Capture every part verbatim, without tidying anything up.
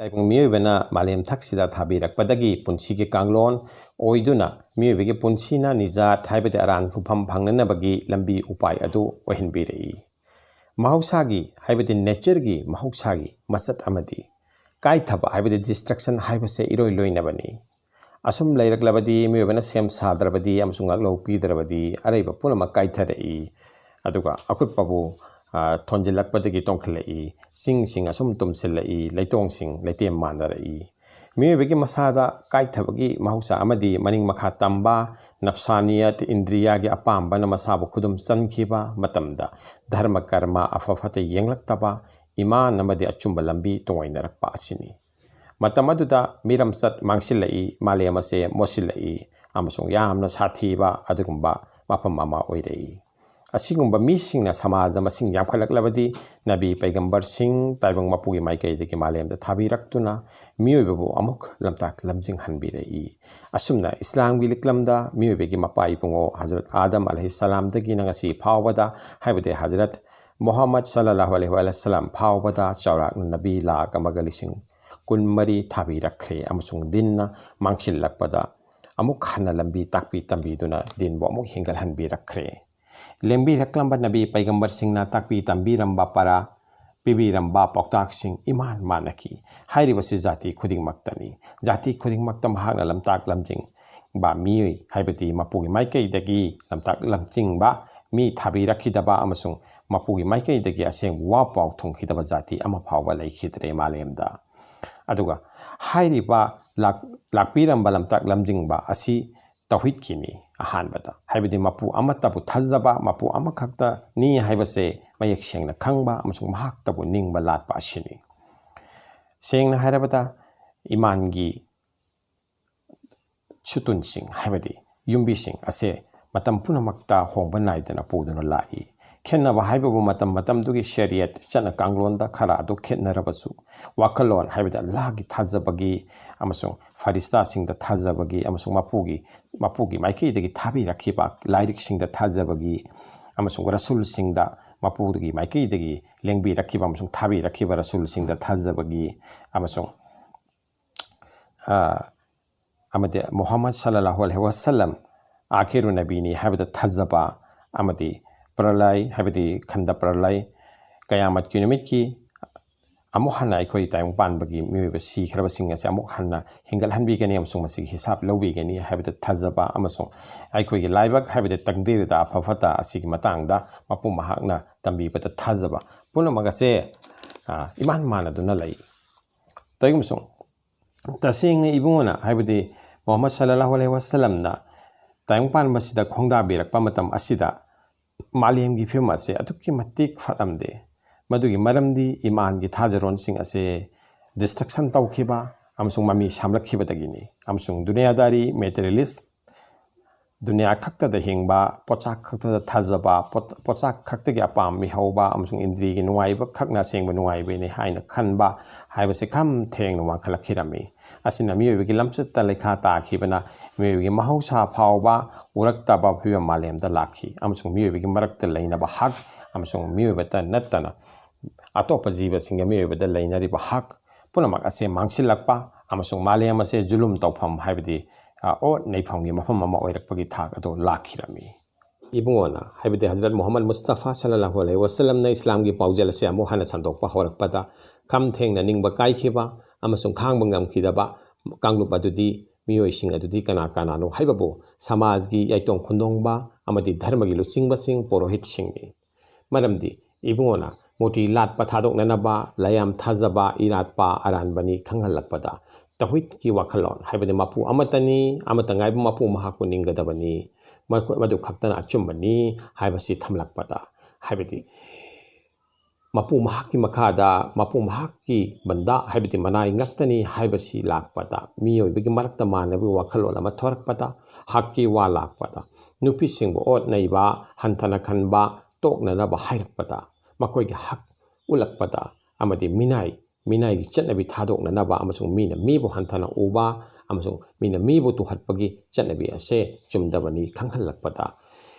ꯇꯥꯏꯕꯪ ꯃꯤꯑꯣꯏꯕꯅ ꯃꯥꯂꯦꯝ ꯊꯛꯁꯤꯗ ꯊꯥꯕꯤꯔꯛꯄꯗꯒꯤ ꯄꯨꯟꯁꯤꯒꯤ ꯀꯥꯡꯂꯣꯟ ꯑꯣꯏꯗꯨꯅ ꯃꯤꯑꯣꯏꯕꯒꯤ ꯄꯨꯟꯁꯤꯅ ꯅꯤꯖꯥꯠ ꯍꯥꯏꯕꯗꯤ ꯑꯔꯥꯟ ꯈꯨꯐꯝ ꯐꯪꯅꯅꯕꯒꯤ ꯂꯝꯕꯤ ꯎꯄꯥꯏ ꯑꯗꯨ ꯑꯣꯏꯍꯟꯕꯤꯔꯛꯏ꯫ ꯃꯍꯧꯁꯥꯒꯤ ꯍꯥꯏꯕꯗꯤ ꯅꯦꯆꯔꯒꯤ ꯃꯍꯧꯁꯥꯒꯤ ꯃꯆꯠ ꯑꯃꯗꯤ ꯀꯥꯏꯊꯕ ꯍꯥꯏꯕꯗꯤ ꯗꯤꯁꯇ꯭ꯔꯛꯁꯟ ꯍꯥꯏꯕꯁꯦ ꯏꯔꯣꯏ ꯂꯣꯏꯅꯕꯅꯤ꯫ ꯑꯁꯨꯝ ꯂꯩꯔꯛꯂꯕꯗꯤ ꯃꯤꯑꯣꯏꯕꯅ ꯁꯦꯝ ꯁꯥꯗ꯭ꯔꯕꯗꯤ ꯑꯃꯁꯨꯡ ꯉꯥꯛꯂꯧ ꯄꯤꯗ꯭ꯔꯕꯗꯤ ꯑꯔꯩꯕ ꯄꯨꯝꯅꯃꯛ ꯀꯥꯏꯊꯔꯛꯏ꯫ ꯑꯗꯨꯒ ꯑꯀꯨꯠꯄꯕꯨ, ꯑ, ꯊꯣꯟꯖꯤꯜꯂꯛꯄꯗꯒꯤ ꯇꯣꯡꯈꯠꯂꯛꯏ꯫ ꯆꯤꯡꯁꯤꯡ ꯑꯁꯨꯝ ꯇꯨꯝꯁꯤꯜꯂꯛꯏ, ꯂꯩꯇꯣꯡꯁꯤꯡ ꯂꯩꯇꯦꯝ ꯃꯥꯟꯅꯔꯛꯏ꯫ ꯃꯤꯑꯣꯏꯕꯒꯤ ꯃꯁꯥꯗ ꯀꯥꯏꯊꯕꯒꯤ ꯃꯍꯧꯁꯥ ꯑꯃꯗꯤ ꯃꯅꯤꯡ ꯃꯈꯥ ꯇꯝꯕ, ꯅꯞꯁꯥꯅꯤꯌꯠ ꯏꯟꯗ꯭ꯔꯤꯌꯥꯒꯤ ꯑꯄꯥꯝꯕꯅ ꯃꯁꯥꯕꯨ ꯈꯨꯗꯨꯝ ꯆꯟꯈꯤꯕ ꯃꯇꯝꯗ ꯙꯔꯃ ꯀꯔꯃ ꯑꯐ ꯐꯠꯇ ꯌꯦꯡꯂꯛꯇꯕ, ꯏꯃꯥꯟ ꯑꯃꯗꯤ ꯑꯆꯨꯝꯕ ꯂꯝꯕꯤ ꯇꯣꯡꯑꯣꯏꯅꯔꯛꯄ ꯑꯁꯤꯅꯤ꯫ ꯃꯇꯝ ꯑꯗꯨꯗ ꯃꯤꯔꯝꯆꯠ ꯃꯥꯡꯁꯤꯜꯂꯛꯏ, ꯃꯥꯂꯦꯝ ꯑꯁꯦ ꯃꯣꯠꯁꯤꯜꯂꯛꯏ ꯑꯃꯁꯨꯡ ꯌꯥꯝꯅ ꯁꯥꯊꯤꯕ ꯑꯗꯨꯒꯨꯝꯕ ꯃꯐꯝ ꯑꯃ ꯑꯣꯏꯔꯛꯏ꯫ ꯑꯁꯤꯒꯨꯝꯕ ꯃꯤꯁꯤꯡꯅ ꯁꯃꯥꯖ ꯃꯁꯤꯡ ꯌꯥꯝꯈꯠꯂꯛꯂꯕꯗꯤ ꯅꯕꯤ ꯄꯩꯒꯝꯕꯔꯁꯤꯡ ꯇꯥꯏꯕꯪ ꯃꯄꯨꯒꯤ ꯃꯥꯏꯀꯩꯗꯒꯤ ꯃꯥꯂꯦꯝꯗ ꯊꯥꯕꯤꯔꯛꯇꯨꯅ ꯃꯤꯑꯣꯏꯕꯕꯨ ꯑꯃꯨꯛ ꯂꯝꯇꯥꯛ ꯂꯝꯖꯤꯡꯍꯟꯕꯤꯔꯛꯏ꯫ ꯑꯁꯨꯝꯅ ꯏꯁꯂꯥꯝꯒꯤ ꯂꯤꯛꯂꯝꯗ ꯃꯤꯑꯣꯏꯕꯒꯤ ꯃꯄꯥ ꯏꯕꯨꯡꯉꯣ ꯍꯖꯔꯠ ꯑꯥꯗꯝ ꯑꯂꯩꯍꯤ ꯁꯂꯥꯝꯗꯒꯤꯅ ꯉꯁꯤ ꯐꯥꯎꯕꯗ, ꯍꯥꯏꯕꯗꯤ ꯍꯖꯔꯠ ꯃꯨꯍꯝꯃꯗ ꯁꯜꯂꯜꯂꯥꯍꯨ ꯑꯂꯩꯍꯤ ꯋꯥꯁꯂꯝ ꯐꯥꯎꯕꯗ ꯆꯥꯎꯔꯥꯛꯅ ꯅꯕꯤ ꯂꯥꯈ ꯑꯃꯒ ꯂꯤꯁꯤꯡ ꯀꯨꯟꯃꯔꯤ ꯊꯥꯕꯤꯔꯛꯈ꯭ꯔꯦ ꯑꯃꯁꯨꯡ ꯗꯤꯟꯅ ꯃꯥꯡꯁꯤꯜꯂꯛꯄꯗ ꯑꯃꯨꯛ ꯍꯟꯅ ꯂꯝꯕꯤ ꯇꯥꯛꯄꯤ ꯇꯝꯕꯤꯗꯨꯅ ꯗꯤꯟꯕꯨ ꯑꯃꯨꯛ ꯍꯦꯟꯒꯠꯍꯟꯕꯤꯔꯛꯈ꯭ꯔꯦ꯫ ꯂꯦꯡꯕꯤꯔꯛꯂꯝꯕ ꯅꯕꯤ ꯄꯩꯒꯝꯕꯔꯁꯤꯡꯅ ꯇꯥꯛꯄꯤ ꯇꯝꯕꯤꯔꯝꯕ ꯄꯔꯥ ꯄꯤꯕꯤꯔꯝꯕ ꯄꯥꯎꯇꯥꯛꯁꯤꯡ ꯏꯃꯥꯟ ꯃꯥꯟꯅꯈꯤ꯫ ꯍꯥꯏꯔꯤꯕꯁꯤ ꯖꯥꯇꯤ ꯈꯨꯗꯤꯡꯃꯛꯇꯅꯤ꯫ ꯖꯥꯇꯤ ꯈꯨꯗꯤꯡꯃꯛꯇ ꯃꯍꯥꯛꯅ ꯂꯝꯇꯥꯛ ꯂꯝꯖꯤꯡꯕ ꯃꯤꯑꯣꯏ, ꯍꯥꯏꯕꯗꯤ ꯃꯄꯨꯒꯤ ꯃꯥꯏꯀꯩꯗꯒꯤ ꯂꯝꯇꯥꯛ ꯂꯝꯖꯤꯡꯕ ꯃꯤ ꯊꯥꯕꯤꯔꯛꯈꯤꯗꯕ ꯑꯃꯁꯨꯡ ꯃꯄꯨꯒꯤ ꯃꯥꯏꯀꯩꯗꯒꯤ ꯑꯁꯦꯡꯕ ꯋꯥ ꯄꯥꯎ ꯊꯨꯡꯈꯤꯗꯕ ꯖꯥꯇꯤ ꯑꯃ ꯐꯥꯎꯕ ꯂꯩꯈꯤꯗ꯭ꯔꯦ ꯃꯥꯂꯦꯝꯗ꯫ ꯑꯗꯨꯒ ꯍꯥꯏꯔꯤꯕ ꯂꯥꯛ-, ꯂꯥꯛꯄꯤꯔꯝꯕ ꯂꯝꯇꯥꯛ ꯂꯝꯖꯤꯡꯕ ꯑꯁꯤ ꯇꯧꯍꯤꯗꯀꯤꯅꯤ꯫ ꯑꯍꯥꯟꯕꯗ, ꯍꯥꯏꯕꯗꯤ ꯃꯄꯨ ꯑꯃꯠꯇꯕꯨ ꯊꯥꯖꯕ, ꯃꯄꯨ ꯑꯃꯈꯛꯇꯅꯤ ꯍꯥꯏꯕꯁꯦ ꯃꯌꯦꯛ ꯁꯦꯡꯅ ꯈꯪꯕ ꯑꯃꯁꯨꯡ ꯃꯍꯥꯛꯇꯕꯨ ꯅꯤꯡꯕ ꯂꯥꯠꯄ ꯑꯁꯤꯅꯤ꯫ ꯁꯦꯡꯅ ꯍꯥꯏꯔꯕꯗ, ꯏꯃꯥꯟꯒꯤ ꯁꯨꯇꯨꯟꯁꯤꯡ, ꯍꯥꯏꯕꯗꯤ ꯌꯨꯝꯕꯤꯁꯤꯡ ꯑꯁꯦ ꯃꯇꯝ ꯄꯨꯝꯅꯃꯛꯇ ꯍꯣꯡꯕ ꯅꯥꯏꯗꯅ ꯄꯨꯗꯨꯅ ꯂꯥꯛꯏ꯫ ꯈꯦꯠꯅꯕ ꯍꯥꯏꯕꯕꯨ ꯃꯇꯝ ꯃꯇꯝꯗꯨꯒꯤ ꯁꯦꯔꯤꯌꯠ, ꯆꯠꯅ ꯀꯥꯡꯂꯣꯟꯗ ꯈꯔ ꯑꯗꯨ ꯈꯦꯠꯅꯔꯕꯁꯨ, ꯋꯥꯈꯜꯂꯣꯟ, ꯍꯥꯏꯕꯗꯤ ꯑꯜꯂꯥꯍꯒꯤ ꯊꯥꯖꯕꯒꯤ ꯑꯃꯁꯨꯡ ꯐꯔꯤꯁꯇꯥꯁꯤꯡꯗ ꯊꯥꯖꯕꯒꯤ ꯑꯃꯁꯨꯡ ꯃꯄꯨꯒꯤ, ꯃꯄꯨꯒꯤ ꯃꯥꯏꯀꯩꯗꯒꯤ ꯊꯥꯕꯤꯔꯛꯈꯤꯕ ꯂꯥꯏꯔꯤꯛꯁꯤꯡꯗ ꯊꯥꯖꯕꯒꯤ ꯑꯃꯁꯨꯡ ꯔꯁꯨꯜꯁꯤꯡꯗ ꯃꯄꯨꯗꯨꯒꯤ ꯃꯥꯏꯀꯩꯗꯒꯤ ꯂꯦꯡꯕꯤꯔꯛꯈꯤꯕ ꯑꯃꯁꯨꯡ ꯊꯥꯕꯤꯔꯛꯈꯤꯕ ꯔꯁꯨꯜꯁꯤꯡꯗ ꯊꯥꯖꯕꯒꯤ ꯑꯃꯁꯨꯡ ꯑꯃꯗꯤ ꯃꯨꯍꯝꯃꯗ ꯁꯜꯂꯜꯂꯥꯍꯨ ꯑꯂꯩꯍꯤ ꯋꯥꯁꯜꯂꯝ ꯑꯥꯈꯤꯔꯨ ꯅꯕꯤꯅꯤ ꯍꯥꯏꯕꯗ ꯊꯥꯖꯕ ꯑꯃꯗꯤ ꯄ꯭ꯔꯂꯥꯏ ꯍꯥꯏꯕꯗꯤ ꯈꯟꯗ ꯄ꯭ꯔꯂꯥꯏ ꯀꯌꯥꯃꯠꯀꯤ ꯅꯨꯃꯤꯠꯀꯤ ꯑꯃꯨꯛ ꯍꯟꯅ ꯑꯩꯈꯣꯏ ꯇꯥꯏꯕꯪ ꯄꯥꯟꯕꯒꯤ ꯃꯤꯑꯣꯏꯕ ꯁꯤꯈ꯭ꯔꯕꯁꯤꯡ ꯑꯁꯦ ꯑꯃꯨꯛ ꯍꯟꯅ ꯍꯤꯡꯒꯠꯍꯟꯕꯤꯒꯅꯤ ꯑꯃꯁꯨꯡ ꯃꯁꯤꯒꯤ ꯍꯤꯁꯥꯞ ꯂꯧꯕꯤꯒꯅꯤ ꯍꯥꯏꯕꯗ ꯊꯥꯖꯕ ꯑꯃꯁꯨꯡ ꯑꯩꯈꯣꯏꯒꯤ ꯂꯥꯏꯕꯛ ꯍꯥꯏꯕꯗꯤ ꯇꯛꯗꯤꯔꯗ ꯑꯐ ꯐꯠꯇ ꯑꯁꯤꯒꯤ ꯃꯇꯥꯡꯗ ꯃꯄꯨ ꯃꯍꯥꯛꯅ ꯇꯝꯕꯤꯕꯗ ꯊꯥꯖꯕ ꯄꯨꯝꯅꯃꯛ ꯑꯁꯦ ꯏꯃꯥꯟ ꯃꯥꯟꯅꯗꯨꯅ ꯂꯩ꯫ ꯇꯩꯒꯨꯝꯕꯁꯨꯡ ꯇꯁꯦꯡꯅ ꯏꯕꯨꯡꯉꯣꯅ ꯍꯥꯏꯕꯗꯤ ꯃꯨꯍꯝꯃꯗ ꯁꯜꯂꯜꯂꯥꯍꯨ ꯑꯂꯩꯍꯤ ꯋꯥꯁꯜꯂꯝꯅ ꯇꯥꯏꯕꯪ ꯄꯥꯟꯕꯁꯤꯗ ꯈꯣꯡꯗꯥꯕꯤꯔꯛꯄ ꯃꯇꯝ ꯑꯁꯤꯗ ꯃꯥꯂꯦꯝꯒꯤ ꯐꯤꯕꯝ ꯑꯁꯦ ꯑꯗꯨꯛꯀꯤ ꯃꯇꯤꯛ ꯐꯠꯂꯝꯗꯦ꯫ ꯃꯗꯨꯒꯤ ꯃꯔꯝꯗꯤ ꯏꯃꯥꯟꯒꯤ ꯊꯥꯖꯔꯣꯟꯁꯤꯡ ꯑꯁꯦ ꯗꯤꯁꯇ꯭ꯔꯛꯁꯟ ꯇꯧꯈꯤꯕ ꯑꯃꯁꯨꯡ ꯃꯃꯤ ꯁꯥꯝꯂꯛꯈꯤꯕꯗꯒꯤꯅꯤ꯫ ꯑꯃꯁꯨꯡ ꯗꯨꯅꯤꯌꯥꯗꯥꯔꯤ ꯃꯦꯇꯔꯤꯌꯦꯂꯤꯁ ꯗꯨꯅꯤꯌꯥ ꯈꯛꯇꯗ ꯍꯤꯡꯕ, ꯄꯣꯠꯆꯥꯛ ꯈꯛꯇꯗ ꯊꯥꯖꯕ, ꯄꯣꯠ-, ꯄꯣꯠꯆꯥꯛ ꯈꯛꯇꯒꯤ ꯑꯄꯥꯝꯕ ꯃꯤꯍꯧꯕ ꯑꯃꯁꯨꯡ ꯏꯟꯗ꯭ꯔꯤꯒꯤ ꯅꯨꯡꯉꯥꯏꯕ ꯈꯛꯅ ꯑꯁꯦꯡꯕ ꯅꯨꯡꯉꯥꯏꯕꯅꯤ ꯍꯥꯏꯅ ꯈꯟꯕ ꯍꯥꯏꯕꯁꯤ ꯈꯝ ꯊꯦꯡꯅ ꯋꯥꯡꯈꯠꯂꯛꯈꯤꯔꯝꯃꯤ꯫ ꯑꯁꯤꯅ ꯃꯤꯑꯣꯏꯕꯒꯤ ꯂꯝꯆꯠꯇ ꯂꯩꯈꯥ ꯇꯥꯈꯤꯕꯅ ꯃꯤꯑꯣꯏꯕꯒꯤ ꯃꯍꯧꯁꯥ ꯐꯥꯎꯕ ꯎꯔꯛꯇꯕ ꯐꯤꯕꯝ ꯃꯥꯂꯦꯝꯗ ꯂꯥꯛꯈꯤ ꯑꯃꯁꯨꯡ ꯃꯤꯑꯣꯏꯕꯒꯤ ꯃꯔꯛꯇ ꯂꯩꯅꯕ ꯍꯛ ꯑꯃꯁꯨꯡ ꯃꯤꯑꯣꯏꯕꯇ ꯅꯠꯇꯅ ꯑꯇꯣꯞꯄ ꯖꯤꯕꯁꯤꯡꯒ ꯃꯤꯑꯣꯏꯕꯗ ꯂꯩꯅꯔꯤꯕ ꯍꯛ ꯄꯨꯝꯅꯃꯛ ꯑꯁꯦ ꯃꯥꯡꯁꯤꯜꯂꯛꯄ ꯑꯃꯁꯨꯡ ꯃꯥꯂꯦꯝ ꯑꯁꯦ ꯖꯨꯂꯨꯝ ꯇꯧꯐꯝ ꯍꯥꯏꯕꯗꯤ ꯑꯣꯠ ꯅꯩꯐꯝꯒꯤ ꯃꯐꯝ ꯑꯃ ꯑꯣꯏꯔꯛꯄꯒꯤ ꯊꯥꯛ ꯑꯗꯨ ꯂꯥꯛꯈꯤꯔꯝꯃꯤ꯫ ꯏꯕꯨꯡꯉꯣꯅ ꯍꯥꯏꯕꯗꯤ ꯍꯖꯔꯠ ꯃꯨꯍꯝꯃꯗ ꯃꯨꯁꯇꯐꯥ ꯁꯜꯂꯜꯂꯥꯍꯨ ꯑꯂꯩꯍꯤ ꯋꯥꯁꯜꯂꯝꯅ ꯏꯁꯂꯥꯝꯒꯤ ꯄꯥꯎꯖꯦꯜ ꯑꯁꯦ ꯑꯃꯨꯛ ꯍꯟꯅ ꯁꯟꯗꯣꯛꯄ ꯍꯧꯔꯛꯄꯗ ꯈꯝ ꯊꯦꯡꯅ ꯅꯤꯡꯕ ꯀꯥꯏꯈꯤꯕ ꯑꯃꯁꯨꯡ ꯈꯥꯡꯕ ꯉꯝꯈꯤꯗꯕ ꯀꯥꯡꯂꯨꯞ ꯑꯗꯨꯗꯤ ꯃꯤꯑꯣꯏꯁꯤꯡ ꯑꯗꯨꯗꯤ ꯀꯅꯥ ꯀꯅꯥꯅꯣ ꯍꯥꯏꯕꯕꯨ ꯁꯃꯥꯖꯒꯤ ꯌꯥꯏꯇꯣꯡ ꯈꯨꯟꯗꯣꯡꯕ ꯑꯃꯗꯤ ꯙꯔꯃꯒꯤ ꯂꯨꯆꯤꯡꯕꯁꯤꯡ ꯄꯨꯔꯣꯍꯤꯠꯁꯤꯡꯅꯤ꯫ ꯃꯔꯝꯗꯤ ꯏꯕꯨꯡꯉꯣꯅ ꯃꯨꯔꯇꯤ ꯂꯥꯠꯄ ꯊꯥꯗꯣꯛꯅꯅꯕ ꯂꯥꯏꯌꯥꯝ ꯊꯥꯖꯕ ꯏꯔꯥꯠꯄ ꯑꯔꯥꯟꯕꯅꯤ ꯈꯪꯍꯜꯂꯛꯄꯗ ꯇꯧꯍꯤꯗꯀꯤ ꯋꯥꯈꯜꯂꯣꯟ ꯍꯥꯏꯕꯗꯤ ꯃꯄꯨ ꯑꯃꯠꯇꯅꯤ, ꯑꯃꯠꯇ ꯉꯥꯏꯕ ꯃꯄꯨ ꯃꯍꯥꯛꯄꯨ ꯅꯤꯡꯒꯗꯕꯅꯤ, ꯃꯈꯣꯏ ꯃꯗꯨ ꯈꯛꯇꯅ ꯑꯆꯨꯝꯕꯅꯤ ꯍꯥꯏꯕꯁꯤ ꯊꯝꯂꯛꯄꯗ ꯍꯥꯏꯕꯗꯤ ꯃꯄꯨ ꯃꯍꯥꯛꯀꯤ ꯃꯈꯥꯗ ꯃꯄꯨ ꯃꯍꯥꯛꯀꯤ ꯕꯟꯗꯥ ꯍꯥꯏꯕꯗꯤ ꯃꯅꯥꯏ ꯉꯥꯛꯇꯅꯤ ꯍꯥꯏꯕꯁꯤ ꯂꯥꯛꯄꯗ ꯃꯤꯑꯣꯏꯕꯒꯤ ꯃꯔꯛꯇ ꯃꯥꯟꯅꯕꯒꯤ ꯋꯥꯈꯜꯂꯣꯟ ꯑꯃ ꯊꯣꯔꯛꯄꯗ ꯍꯛꯀꯤ ꯋꯥ ꯂꯥꯛꯄꯗ ꯅꯨꯄꯤꯁꯤꯡꯕꯨ ꯑꯣꯠ ꯅꯩꯕ, ꯍꯟꯊꯅ ꯈꯟꯕ, ꯇꯣꯛꯅꯅꯕ ꯍꯥꯏꯔꯛꯄꯗ ꯃꯈꯣꯏꯒꯤ ꯍꯛ ꯎꯠꯂꯛꯄꯗ ꯑꯃꯗꯤ ꯃꯤꯅꯥꯏ ꯃꯤꯅꯥꯏꯒꯤ ꯆꯠꯅꯕꯤ ꯊꯥꯗꯣꯛꯅꯅꯕ ꯑꯃꯁꯨꯡ ꯃꯤꯅ ꯃꯤꯕꯨ ꯍꯟꯊꯅ ꯎꯕ ꯑꯃꯁꯨꯡ ꯃꯤꯅ ꯃꯤꯕꯨ ꯇꯨꯍꯠꯄꯒꯤ ꯆꯠꯅꯕꯤ ꯑꯁꯦ ꯆꯨꯝꯗꯕꯅꯤ ꯈꯪꯍꯜꯂꯛꯄꯗ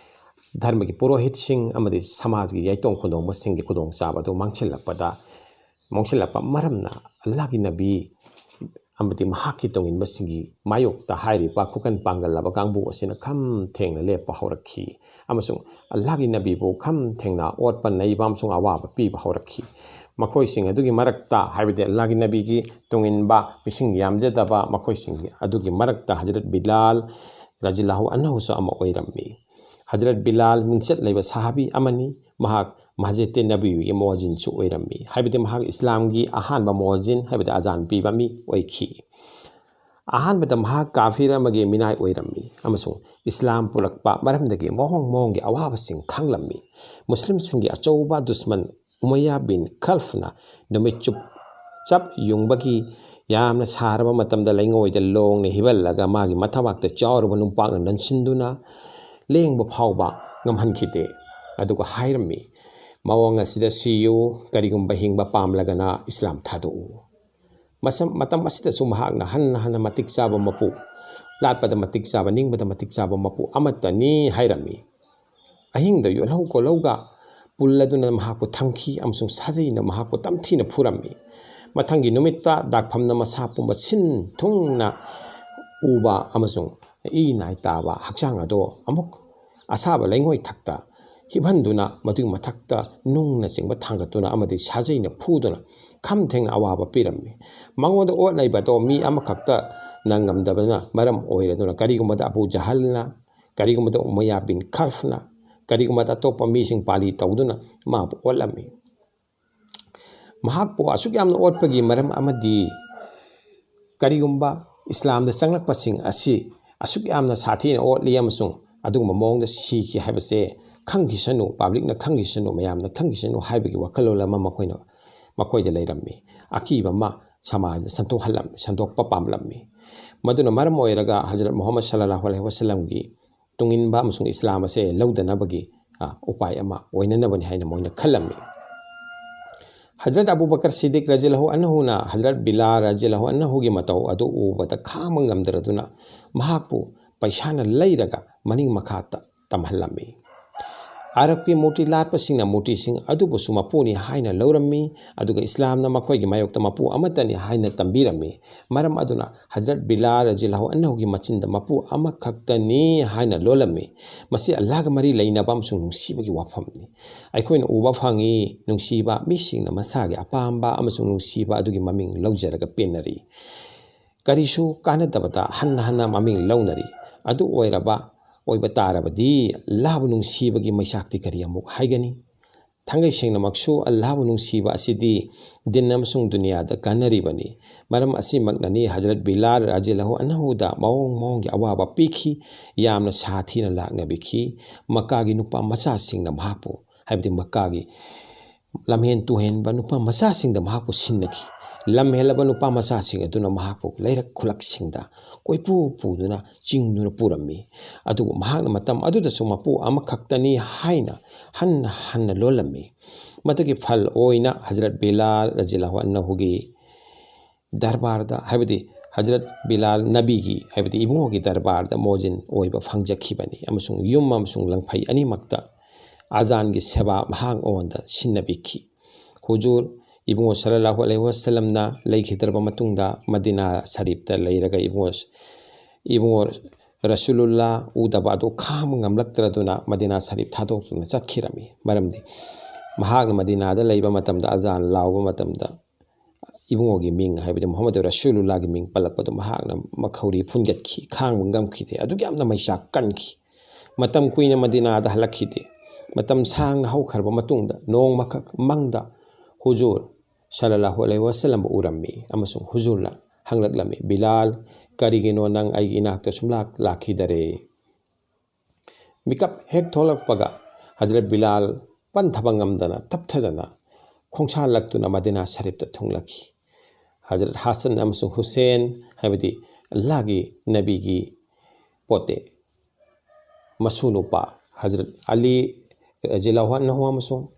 ꯙꯔꯃꯒꯤ ꯄꯨꯔꯣꯍꯤꯠꯁꯤꯡ ꯑꯃꯗꯤ ꯁꯃꯥꯖꯒꯤ ꯌꯥꯏꯇꯣꯡ ꯈꯨꯗꯣꯡꯕꯁꯤꯡꯒꯤ ꯈꯨꯗꯣꯡꯆꯥꯕ ꯑꯗꯨ ꯃꯥꯡꯁꯤꯜꯂꯛꯄꯗ, ꯃꯥꯡꯁꯤꯜꯂꯛꯄ ꯃꯔꯝꯅ ꯑꯜꯂꯥꯍꯒꯤ ꯅꯕꯤ ꯑꯃꯗꯤ ꯃꯍꯥꯛꯀꯤ ꯇꯨꯡꯏꯟꯕꯁꯤꯡꯒꯤ ꯃꯥꯌꯣꯛꯇ ꯍꯥꯏꯔꯤꯕ ꯈꯨꯀꯟ ꯄꯥꯡꯒꯜꯂꯕ ꯀꯥꯡꯕꯨ ꯑꯁꯤꯅ ꯈꯝ ꯊꯦꯡꯅ ꯂꯦꯞꯄ ꯍꯧꯔꯛꯈꯤ, ꯑꯃꯁꯨꯡ ꯑꯜꯂꯥꯍꯒꯤ ꯅꯕꯤꯕꯨ ꯈꯝ ꯊꯦꯡꯅ ꯑꯣꯠꯄ ꯅꯩꯕ ꯑꯃꯁꯨꯡ ꯑꯋꯥꯕ ꯄꯤꯕ ꯍꯧꯔꯛꯈꯤ꯫ ꯃꯈꯣꯏꯁꯤꯡ ꯑꯗꯨꯒꯤ ꯃꯔꯛꯇ, ꯍꯥꯏꯕꯗꯤ ꯑꯜꯂꯥꯍꯒꯤ ꯅꯕꯤꯒꯤ ꯇꯨꯡꯏꯟꯕ ꯃꯤꯁꯤꯡ ꯌꯥꯝꯖꯗꯕ ꯃꯈꯣꯏꯁꯤꯡ ꯑꯗꯨꯒꯤ ꯃꯔꯛꯇ ꯍꯖꯔꯠ ꯕꯤꯂꯥꯜ ꯔꯖꯤꯌꯜꯂꯥꯍꯨ ꯑꯟꯍꯨꯁꯨ ꯑꯃ ꯑꯣꯏꯔꯝꯃꯤ꯫ ꯍꯖꯔꯠ ꯕꯤꯂꯥꯜ ꯃꯤꯡꯆꯠ ꯂꯩꯕ ꯁꯍꯥꯕꯤ ꯑꯃꯅꯤ꯫ ꯃꯍꯥꯛ ꯃꯁꯖꯤꯗ ꯅꯕꯤꯒꯤ ꯃꯨꯑꯖꯤꯟꯁꯨ ꯑꯣꯏꯔꯝꯃꯤ, ꯍꯥꯏꯕꯗꯤ ꯃꯍꯥꯛ ꯏꯁꯂꯥꯝꯒꯤ ꯑꯍꯥꯟꯕ ꯃꯨꯑꯖꯤꯟ, ꯍꯥꯏꯕꯗꯤ ꯑꯖꯥꯟ ꯄꯤꯕ ꯃꯤ ꯑꯣꯏꯈꯤ꯫ ꯑꯍꯥꯟꯕꯗ ꯃꯍꯥꯛ ꯀꯥꯐꯤꯔ ꯑꯃꯒꯤ ꯃꯤꯅꯥꯏ ꯑꯣꯏꯔꯝꯃꯤ ꯑꯃꯁꯨꯡ ꯏꯁꯂꯥꯝ ꯄꯨꯔꯛꯄ ꯃꯔꯝꯗꯒꯤ ꯃꯑꯣꯡ ꯃꯑꯣꯡꯒꯤ ꯑꯋꯥꯕꯁꯤꯡ ꯈꯪꯂꯝꯃꯤ꯫ ꯃꯨꯁꯂꯤꯝꯁꯤꯡꯒꯤ ꯑꯆꯧꯕ ꯗꯨꯁꯃꯟ ꯎꯃꯩꯌꯥ ꯕꯤꯟ ꯈꯜꯐꯅ ꯅꯨꯃꯤꯠ ꯆꯨꯞ ꯆꯞ ꯌꯨꯡꯕꯒꯤ ꯌꯥꯝꯅ ꯁꯥꯔꯕ ꯃꯇꯝꯗ ꯂꯩꯉꯣꯏꯗ ꯂꯣꯡꯅ ꯍꯤꯞꯍꯜꯂꯒ ꯃꯥꯒꯤ ꯃꯊꯕꯥꯛꯇ ꯆꯥꯎꯔꯕ ꯅꯨꯡꯄꯥꯛꯅ ꯅꯟꯁꯤꯟꯗꯨꯅ ꯂꯦꯡꯕ ꯐꯥꯎꯕ ꯉꯝꯍꯟꯈꯤꯗꯦ꯫ ꯑꯗꯨꯒ ꯍꯥꯏꯔꯝꯃꯤ, "ꯃꯑꯣꯡ ꯑꯁꯤꯗ ꯁꯤꯌꯨ, ꯀꯔꯤꯒꯨꯝꯕ ꯍꯤꯡꯕ ꯄꯥꯝꯂꯒꯅ ꯏꯁꯂꯥꯝ ꯊꯥꯗꯣꯛꯎ"꯫ ꯃꯁꯝ-, ꯃꯇꯝ ꯑꯁꯤꯗꯁꯨ ꯃꯍꯥꯛꯅ ꯍꯟꯅ ꯍꯟꯅ ꯃꯇꯤꯛ ꯆꯥꯕ ꯃꯄꯨ, ꯂꯥꯠꯄꯗ ꯃꯇꯤꯛ ꯆꯥꯕ, ꯅꯤꯡꯕꯗ ꯃꯇꯤꯛ ꯆꯥꯕ ꯃꯄꯨ ꯑꯃꯠꯇꯅꯤ ꯍꯥꯏꯔꯝꯃꯤ꯫ ꯑꯍꯤꯡꯗ ꯌꯣꯠꯍꯧ ꯀꯣꯜꯍꯧꯒ ꯄꯨꯜꯂꯗꯨꯅ ꯃꯍꯥꯛꯄꯨ ꯊꯝꯈꯤ ꯑꯃꯁꯨꯡ ꯁꯥꯖꯩꯅ ꯃꯍꯥꯛꯄꯨ ꯇꯝꯊꯤꯅ ꯐꯨꯔꯝꯃꯤ꯫ ꯃꯊꯪꯒꯤ ꯅꯨꯃꯤꯠꯇ ꯗꯥꯛꯐꯝꯅ ꯃꯁꯥ ꯄꯨꯝꯕ ꯁꯤꯟ ꯊꯨꯡꯅ ꯎꯕ ꯑꯃꯁꯨꯡ ꯏ ꯅꯥꯏ ꯇꯥꯕ ꯍꯛꯆꯥꯡ ꯑꯗꯣ ꯑꯃꯨꯛ ꯑꯁꯥꯕ ꯂꯩꯉꯣꯏ ꯊꯛꯇ ꯍꯤꯞꯍꯟꯗꯨꯅ, ꯃꯗꯨꯒꯤ ꯃꯊꯛꯇ ꯅꯨꯡꯅꯆꯤꯡꯕ ꯊꯥꯡꯒꯠꯇꯨꯅ ꯑꯃꯗꯤ ꯁꯥꯖꯩꯅ ꯐꯨꯗꯨꯅ ꯈꯝ ꯊꯦꯡꯅ ꯑꯋꯥꯕ ꯄꯤꯔꯝꯃꯤ꯫ ꯃꯉꯣꯟꯗ ꯑꯣꯠ ꯅꯩꯕ ꯑꯗꯣ ꯃꯤ ꯑꯃꯈꯛꯇꯅ ꯉꯝꯗꯕꯅ ꯃꯔꯝ ꯑꯣꯏꯔꯗꯨꯅ, ꯀꯔꯤꯒꯨꯝꯕꯗ ꯑꯕꯨ ꯖꯍꯜꯅ, ꯀꯔꯤꯒꯨꯝꯕꯗ ꯎꯃꯩꯌꯥ ꯕꯤꯟ ꯈꯜꯐꯅ, ꯀꯔꯤꯒꯨꯝꯕꯗ ꯑꯇꯣꯞꯄ ꯃꯤꯁꯤꯡ ꯄꯥꯂꯤ ꯇꯧꯗꯨꯅ ꯃꯥꯕꯨ ꯑꯣꯠꯂꯝꯃꯤ꯫ ꯃꯍꯥꯛꯄꯨ ꯑꯁꯨꯛ ꯌꯥꯝꯅ ꯑꯣꯠꯄꯒꯤ ꯃꯔꯝ ꯑꯃꯗꯤ ꯀꯔꯤꯒꯨꯝꯕ ꯏꯁꯂꯥꯝꯗ ꯆꯪꯂꯛꯄꯁꯤꯡ ꯑꯁꯤ ꯑꯁꯨꯛ ꯌꯥꯝꯅ ꯁꯥꯊꯤꯅ ꯑꯣꯠꯂꯤ ꯑꯃꯁꯨꯡ ꯑꯗꯨꯒꯨꯝꯕ ꯃꯑꯣꯡꯗ ꯁꯤꯈꯤ ꯍꯥꯏꯕꯁꯦ ꯈꯪꯈꯤꯁꯅꯨ, ꯄꯥꯕ꯭ꯂꯤꯛꯅ ꯈꯪꯈꯤꯁꯅꯨ, ꯃꯌꯥꯝꯅ ꯈꯪꯈꯤꯁꯅꯨ ꯍꯥꯏꯕꯒꯤ ꯋꯥꯈꯜꯂꯣꯟ ꯑꯃ ꯃꯈꯣꯏꯅ, ꯃꯈꯣꯏꯗ ꯂꯩꯔꯝꯃꯤ꯫ ꯑꯀꯤꯕ ꯑꯃ ꯁꯃꯥꯖꯗ ꯁꯟꯗꯣꯛꯍꯜꯂꯝ-, ꯁꯟꯗꯣꯛꯄ ꯄꯥꯝꯂꯝꯃꯤ꯫ ꯃꯗꯨꯅ ꯃꯔꯝ ꯑꯣꯏꯔꯒ ꯍꯖꯔꯠ ꯃꯨꯍꯝꯃꯗ ꯁꯜꯂꯜꯂꯥꯍꯨ ꯑꯂꯩꯍꯤ ꯋꯥꯁꯜꯂꯝꯒꯤ ꯇꯨꯡꯏꯟꯕ ꯑꯃꯁꯨꯡ ꯏꯁꯂꯥꯝ ꯑꯁꯦ ꯂꯧꯗꯅꯕꯒꯤ, ꯑ, ꯎꯄꯥꯏ ꯑꯃ ꯑꯣꯏꯅꯅꯕꯅꯤ ꯍꯥꯏꯅ ꯃꯣꯏꯅ ꯈꯜꯂꯝꯃꯤ꯫ ꯍꯖꯔꯠ ꯑꯕꯨ ꯕꯀꯔ ꯁꯤꯗꯤꯛ ꯔꯖꯤꯌꯜꯂꯥꯍꯨ ꯑꯟꯍꯨꯅ ꯍꯖꯔꯠ ꯕꯤꯂꯥꯜ ꯔꯖꯤꯌꯜꯂꯥꯍꯨ ꯑꯟꯍꯨꯒꯤ ꯃꯇꯧ ꯑꯗꯨ ꯎꯕꯗ ꯈꯥꯡꯕ ꯉꯝꯗ꯭ꯔꯗꯨꯅ ꯃꯍꯥꯛꯄꯨ ꯄꯩꯁꯥꯅ ꯂꯩꯔꯒ ꯃꯅꯤꯡ ꯃꯈꯥ ꯇ-, ꯇꯝꯍꯜꯂꯝꯃꯤ꯫ ꯑꯔꯕꯀꯤ ꯃꯨꯔꯇꯤ ꯂꯥꯠꯄꯁꯤꯡꯅ ꯃꯨꯔꯇꯤꯁꯤꯡ ꯑꯗꯨꯕꯨꯁꯨ ꯃꯄꯨꯅꯤ ꯍꯥꯏꯅ ꯂꯧꯔꯝꯃꯤ, ꯑꯗꯨꯒ ꯏꯁꯂꯥꯝꯅ ꯃꯈꯣꯏꯒꯤ ꯃꯥꯌꯣꯛꯇ ꯃꯄꯨ ꯑꯃꯠꯇꯅꯤ ꯍꯥꯏꯅ ꯇꯝꯕꯤꯔꯝꯃꯤ꯫ ꯃꯔꯝ ꯑꯗꯨꯅ ꯍꯖꯔꯠ ꯕꯤꯂꯥꯜ ꯔꯖꯤꯌꯜꯂꯥꯍꯨ ꯑꯟꯍꯨꯒꯤ ꯃꯆꯤꯟꯗ ꯃꯄꯨ ꯑꯃꯈꯛꯇꯅꯤ ꯍꯥꯏꯅ ꯂꯣꯜꯂꯝꯃꯤ꯫ ꯃꯁꯤ ꯑꯜꯂꯥꯍꯒ ꯃꯔꯤ ꯂꯩꯅꯕ ꯑꯃꯁꯨꯡ ꯅꯨꯡꯁꯤꯕꯒꯤ ꯋꯥꯐꯝꯅꯤ꯫ ꯑꯩꯈꯣꯏꯅ ꯎꯕ ꯐꯪꯏ, ꯅꯨꯡꯁꯤꯕ ꯃꯤꯁꯤꯡꯅ ꯃꯁꯥꯒꯤ ꯑꯄꯥꯝꯕ ꯑꯃꯁꯨꯡ ꯅꯨꯡꯁꯤꯕ ꯑꯗꯨꯒꯤ ꯃꯃꯤꯡ ꯂꯧꯖꯔꯒ ꯄꯦꯟꯅꯔꯤ꯫ ꯀꯔꯤꯁꯨ ꯀꯥꯟꯅꯗꯕꯗ ꯍꯟꯅ ꯍꯟꯅ ꯃꯃꯤꯡ ꯂꯧꯅꯔꯤ꯫ ꯑꯗꯨ ꯑꯣꯏꯔꯕ, ꯑꯣꯏꯕ ꯇꯥꯔꯕꯗꯤ ꯑꯜꯂꯥꯍꯕꯨ ꯅꯨꯡꯁꯤꯕꯒꯤ ꯃꯩꯆꯥꯛꯇꯤ ꯀꯔꯤ ꯑꯃꯨꯛ ꯍꯥꯏꯒꯅꯤ? ꯊꯥꯡꯒꯩ ꯁꯦꯡꯅꯃꯛꯁꯨ ꯑꯜꯂꯥꯍꯕꯨ ꯅꯨꯡꯁꯤꯕ ꯑꯁꯤꯗꯤ ꯗꯤꯟ ꯑꯃꯁꯨꯡ ꯗꯨꯅꯤꯌꯥꯗ ꯀꯥꯟꯅꯔꯤꯕꯅꯤ꯫ ꯃꯔꯝ ꯑꯁꯤꯃꯛꯅꯅꯤ ꯍꯖꯔꯠ ꯕꯤꯂꯥꯜ ꯔꯖꯤꯌꯜꯂꯥꯍꯨ ꯑꯟꯍꯨꯗ ꯃꯑꯣꯡ ꯃꯑꯣꯡꯒꯤ ꯑꯋꯥꯕ ꯄꯤꯈꯤ, ꯌꯥꯝꯅ ꯁꯥꯊꯤꯅ ꯂꯥꯛꯅꯕꯤꯈꯤ꯫ ꯃꯛꯀꯥꯒꯤ ꯅꯨꯄꯥ ꯃꯆꯥꯁꯤꯡꯅ ꯃꯍꯥꯛꯄꯨ, ꯍꯥꯏꯕꯗꯤ ꯃꯛꯀꯥꯒꯤ ꯂꯝꯍꯦꯟ ꯇꯨꯍꯦꯟꯕ ꯅꯨꯄꯥ ꯃꯆꯥꯁꯤꯡꯗ ꯃꯍꯥꯛꯄꯨ ꯁꯤꯟꯅꯈꯤ꯫ ꯂꯝꯍꯦꯜꯂꯕ ꯅꯨꯄꯥ ꯃꯆꯥꯁꯤꯡ ꯑꯗꯨꯅ ꯃꯍꯥꯛꯄꯨ ꯂꯩꯔꯛ ꯈꯨꯂꯛꯁꯤꯡꯗ ꯀꯣꯏꯄꯨ ꯄꯨꯗꯨꯅ ꯆꯤꯡꯗꯨꯅ ꯄꯨꯔꯝꯃꯤ꯫ ꯑꯗꯨꯕꯨ ꯃꯍꯥꯛꯅ ꯃꯇꯝ ꯑꯗꯨꯗꯁꯨ ꯃꯄꯨ ꯑꯃꯈꯛꯇꯅꯤ ꯍꯥꯏꯅ ꯍꯟꯅ ꯍꯟꯅ ꯂꯣꯜꯂꯝꯃꯤ꯫ ꯃꯗꯨꯒꯤ ꯐꯜ ꯑꯣꯏꯅ ꯍꯖꯔꯠ ꯕꯤꯂꯥꯜ ꯔꯖꯤꯌꯜꯂꯥꯍꯨ ꯑꯟꯍꯨꯒꯤ ꯗꯔꯕꯥꯔꯗ, ꯍꯥꯏꯕꯗꯤ ꯍꯖꯔꯠ ꯕꯤꯂꯥꯜ ꯅꯕꯤꯒꯤ, ꯍꯥꯏꯕꯗꯤ ꯏꯕꯨꯡꯉꯣꯒꯤ ꯗꯔꯕꯥꯔꯗ ꯃꯣꯖꯤꯟ ꯑꯣꯏꯕ ꯐꯪꯖꯈꯤꯕꯅꯤ, ꯑꯃꯁꯨꯡ ꯌꯨꯝ ꯑꯃꯁꯨꯡ ꯂꯪꯐꯩ ꯑꯅꯤꯃꯛꯇ ꯑꯖꯥꯟꯒꯤ ꯁꯦꯕꯥ ꯃꯍꯥꯛ ꯃꯉꯣꯟꯗ ꯁꯤꯟꯅꯕꯤꯈꯤ꯫ ꯍꯨꯖꯨꯔ ꯏꯕꯨꯡꯉꯣ ꯁꯜꯂꯜꯂꯥꯍꯨ ꯑꯂꯩꯍꯤ ꯋꯥꯁꯜꯂꯝꯅ ꯂꯩꯈꯤꯗ꯭ꯔꯕ ꯃꯇꯨꯡꯗ, ꯃꯗꯤꯅꯥ ꯁꯔꯤꯐꯇ ꯂꯩꯔꯒ ꯏꯕꯨꯡꯉꯣ, ꯏꯕꯨꯡꯉꯣ ꯔꯁꯨꯂꯨꯜꯂꯥ ꯎꯗꯕ ꯑꯗꯨ ꯈꯥꯡꯕ ꯉꯝꯂꯛꯇ꯭ꯔꯗꯨꯅ ꯃꯗꯤꯅꯥ ꯁꯔꯤꯐ ꯊꯥꯗꯣꯛꯇꯨꯅ ꯆꯠꯈꯤꯔꯝꯃꯤ꯫ ꯃꯔꯝꯗꯤ ꯃꯍꯥꯛꯅ ꯃꯗꯤꯅꯥꯗ ꯂꯩꯕ ꯃꯇꯝꯗ, ꯑꯖꯥꯟ ꯂꯥꯎꯕ ꯃꯇꯝꯗ, ꯏꯕꯨꯡꯉꯣꯒꯤ ꯃꯤꯡ, ꯍꯥꯏꯕꯗꯤ ꯃꯨꯍꯝꯃꯗ ꯔꯁꯨꯂꯨꯜꯂꯥꯒꯤ ꯃꯤꯡ ꯄꯜꯂꯛꯄꯗꯨ ꯃꯍꯥꯛꯅ ꯃꯈꯧꯔꯤ ꯐꯨꯟꯒꯠꯈꯤ, ꯈꯥꯡꯕ ꯉꯝꯈꯤꯗꯦ꯫ ꯑꯗꯨꯛ ꯌꯥꯝꯅ ꯃꯩꯆꯥꯛ ꯀꯟꯈꯤ꯫ ꯃꯇꯝ ꯀꯨꯏꯅ ꯃꯗꯤꯅꯥꯗ ꯍꯜꯂꯛꯈꯤꯗꯦ꯫ ꯃꯇꯝ ꯁꯥꯡꯅ ꯍꯧꯈ꯭ꯔꯕ ꯃꯇꯨꯡꯗ, ꯅꯣꯡꯃꯈꯛ ꯃꯪꯗ ꯍꯨꯖꯨꯔ ꯁꯜꯂꯜꯂꯥꯍꯨ ꯑꯂꯩꯍꯤ ꯋꯥꯁꯜꯂꯝꯕꯨ ꯎꯔꯝꯃꯤ, ꯑꯃꯁꯨꯡ ꯍꯨꯖꯨꯔꯅ ꯍꯪꯂꯛꯂꯝꯃꯤ, "ꯕꯤꯂꯥꯜ, ꯀꯔꯤꯒꯤꯅꯣ ꯅꯪ ꯑꯩꯒꯤ ꯏꯅꯥꯛꯇ ꯁꯨꯝꯂꯥꯛ ꯂꯥꯛꯈꯤꯗꯔꯦ?" ꯃꯤꯀꯞ ꯍꯦꯛ ꯊꯣꯛꯂꯛꯄꯒ, ꯍꯖꯔꯠ ꯕꯤꯂꯥꯜ ꯄꯟꯊꯕ ꯉꯝꯗꯅ, ꯇꯞꯊꯗꯅ ꯈꯣꯡꯁꯥꯜꯂꯛꯇꯨꯅ ꯃꯗꯤꯅꯥ ꯁꯔꯤꯐꯇ ꯊꯨꯡꯂꯛꯈꯤ꯫ ꯍꯖꯔꯠ ꯍꯁꯟ ꯑꯃꯁꯨꯡ ꯍꯨꯁꯦꯟ, ꯍꯥꯏꯕꯗꯤ ꯑꯜꯂꯥꯍꯒꯤ ꯅꯕꯤꯒꯤ ꯄꯣꯠꯇꯦ ꯃꯁꯨ ꯅꯨꯄꯥ ꯍꯖꯔꯠ ꯑꯂꯤ ꯔꯖꯤꯌꯜꯂꯥꯍꯨ ꯑꯟꯍꯨ ꯑꯃꯁꯨꯡ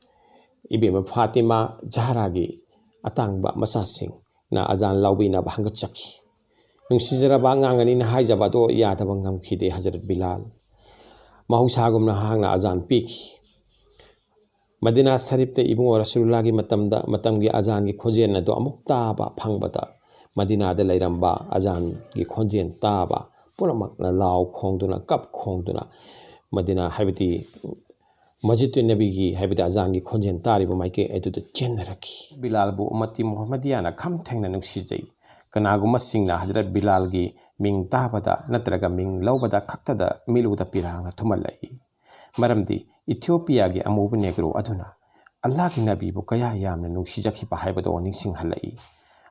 ꯏꯕꯦꯝꯃ ꯐꯥꯇꯤꯃꯥ ꯖꯍꯔꯥꯒꯤ ꯑꯇꯥꯡꯕ ꯃꯆꯥꯁꯤꯡꯅ ꯑꯖꯥꯟ ꯂꯥꯎꯕꯤꯅꯕ ꯍꯪꯒꯠꯆꯈꯤ꯫ ꯅꯨꯡꯁꯤꯖꯔꯕ ꯑꯉꯥꯡ ꯑꯅꯤꯅ ꯍꯥꯏꯖꯕ ꯑꯗꯨ ꯌꯥꯗꯕ ꯉꯝꯈꯤꯗꯦ꯫ ꯍꯖꯔꯠ ꯕꯤꯂꯥꯜ ꯃꯍꯧꯁꯥꯒꯨꯝꯅ ꯃꯍꯥꯛꯅ ꯑꯖꯥꯟ ꯄꯤꯈꯤ꯫ ꯃꯗꯤꯅꯥ ꯁꯔꯤꯐꯇ ꯏꯕꯨꯡꯉꯣ ꯔꯁꯨꯂꯨꯜꯂꯥꯒꯤ ꯃꯇꯝꯗ, ꯃꯇꯝꯒꯤ ꯑꯖꯥꯟꯒꯤ ꯈꯣꯟꯖꯦꯜ ꯑꯗꯨ ꯑꯃꯨꯛ ꯇꯥꯕ ꯐꯪꯕꯗ, ꯃꯗꯤꯅꯥꯗ ꯂꯩꯔꯝꯕ ꯑꯖꯥꯟꯒꯤ ꯈꯣꯟꯖꯦꯜ ꯇꯥꯕ ꯄꯨꯝꯅꯃꯛꯅ ꯂꯥꯎ ꯈꯣꯡꯗꯨꯅ, ꯀꯞ ꯈꯣꯡꯗꯨꯅ, ꯃꯗꯤꯅꯥ ꯍꯥꯏꯕꯗꯤ ꯃꯁꯖꯤꯗꯨ ꯅꯕꯤꯒꯤ ꯍꯥꯏꯕꯗꯤ ꯑꯖꯥꯟꯒꯤ ꯈꯣꯟꯖꯦꯜ ꯇꯥꯔꯤꯕ ꯃꯥꯏꯀꯩ ꯑꯗꯨꯗ ꯆꯦꯟꯅꯔꯛꯈꯤ꯫ ꯕꯤꯂꯥꯜꯕꯨ ꯎꯝꯃꯇꯤ ꯃꯨꯍꯝꯃꯗꯤꯌꯥꯅ ꯈꯝ ꯊꯦꯡꯅ ꯅꯨꯡꯁꯤꯖꯩ꯫ ꯀꯅꯥꯒꯨꯝꯕꯁꯤꯡꯅ ꯍꯖꯔꯠ ꯕꯤꯂꯥꯜꯒꯤ ꯃꯤꯡ ꯇꯥꯕꯗ ꯅꯠꯇ꯭ꯔꯒ ꯃꯤꯡ ꯂꯧꯕꯗ ꯈꯛꯇꯗ ꯃꯤꯠꯂꯨꯗ ꯄꯤꯔꯥꯡꯅ ꯊꯨꯝꯍꯜꯂꯛꯏ꯫ ꯃꯔꯝꯗꯤ ꯏꯊꯤꯑꯣꯄꯤꯌꯥꯒꯤ ꯑꯃꯨꯕ ꯅꯦꯒ꯭ꯔꯣ ꯑꯗꯨꯅ ꯑꯜꯂꯥꯍꯒꯤ ꯅꯕꯤꯕꯨ ꯀꯌꯥ ꯌꯥꯝꯅ ꯅꯨꯡꯁꯤꯖꯈꯤꯕ ꯍꯥꯏꯕꯗꯣ ꯅꯤꯡꯁꯤꯡꯍꯜꯂꯛꯏ꯫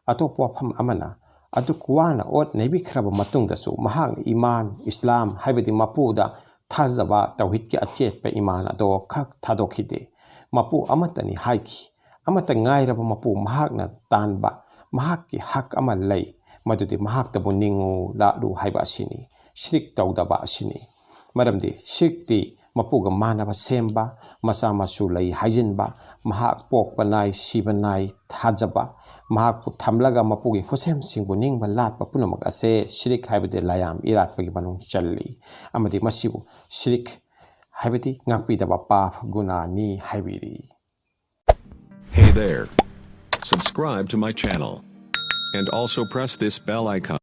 ꯑꯇꯣꯞꯄ ꯋꯥꯐꯝ ꯑꯃꯅ, ꯑꯗꯨꯛ ꯋꯥꯅ ꯑꯣꯠ ꯅꯩꯕꯤꯈ꯭ꯔꯕ ꯃꯇꯨꯡꯗꯁꯨ ꯃꯍꯥꯛꯅ ꯏꯃꯥꯟ, ꯏꯁꯂꯥꯝ ꯍꯥꯏꯕꯗꯤ ꯃꯄꯨꯗ ꯊꯥꯖꯕ, ꯇꯧꯍꯤꯗꯀꯤ ꯑꯆꯦꯠꯄ ꯏꯃꯥꯟ ꯑꯗꯣ ꯈꯛ ꯊꯥꯗꯣꯛꯈꯤꯗꯦ꯫ ꯃꯄꯨ ꯑꯃꯠꯇꯅꯤ ꯍꯥꯏꯈꯤ꯫ ꯑꯃꯠꯇ ꯉꯥꯏꯔꯕ ꯃꯄꯨ ꯃꯍꯥꯛꯅ ꯇꯥꯟꯕ, ꯃꯍꯥꯛꯀꯤ ꯍꯛ ꯑꯃ ꯂꯩ, ꯃꯗꯨꯗꯤ ꯃꯍꯥꯛꯇꯕꯨ ꯅꯤꯡꯉꯨ ꯂꯥꯠꯂꯨ ꯍꯥꯏꯕ ꯑꯁꯤꯅꯤ, ꯁꯤꯔꯤꯛ ꯇꯧꯗꯕ ꯑꯁꯤꯅꯤ꯫ ꯃꯔꯝꯗꯤ ꯁꯤꯔꯤꯛꯇꯤ ꯃꯄꯨꯒ ꯃꯥꯟꯅꯕ ꯁꯦꯝꯕ, ꯃꯆꯥ ꯃꯁꯨ ꯂꯩ ꯍꯥꯏꯖꯤꯟꯕ, ꯃꯍꯥꯛ ꯄꯣꯛꯄ ꯅꯥꯏ, ꯁꯤꯕ ꯅꯥꯏ ꯊꯥꯖꯕ, ꯃꯍꯥꯛꯄꯨ ꯊꯝꯂꯒ ꯃꯄꯨꯒꯤ ꯈꯨꯠꯁꯦꯝꯁꯤꯡꯕꯨ ꯅꯤꯡꯕ ꯂꯥꯠꯄ ꯄꯨꯝꯅꯃꯛ ꯑꯁꯦ ꯁꯤꯔꯤꯛ ꯍꯥꯏꯕꯗꯤ ꯂꯥꯏꯌꯥꯝ ꯏꯔꯥꯠꯄꯒꯤ ꯃꯅꯨꯡ ꯆꯜꯂꯤ꯫ ꯑꯃꯗꯤ ꯃꯁꯤꯕꯨ ꯁꯤꯔꯤꯛ ꯍꯥꯏꯕꯗꯤ ꯉꯥꯛꯄꯤꯗꯕ ꯄꯥꯞ ꯒꯨꯅꯥꯅꯤ ꯍꯥꯏꯕꯤꯔꯤ꯫ Hey there. Subscribe to my channel. And also press this bell icon.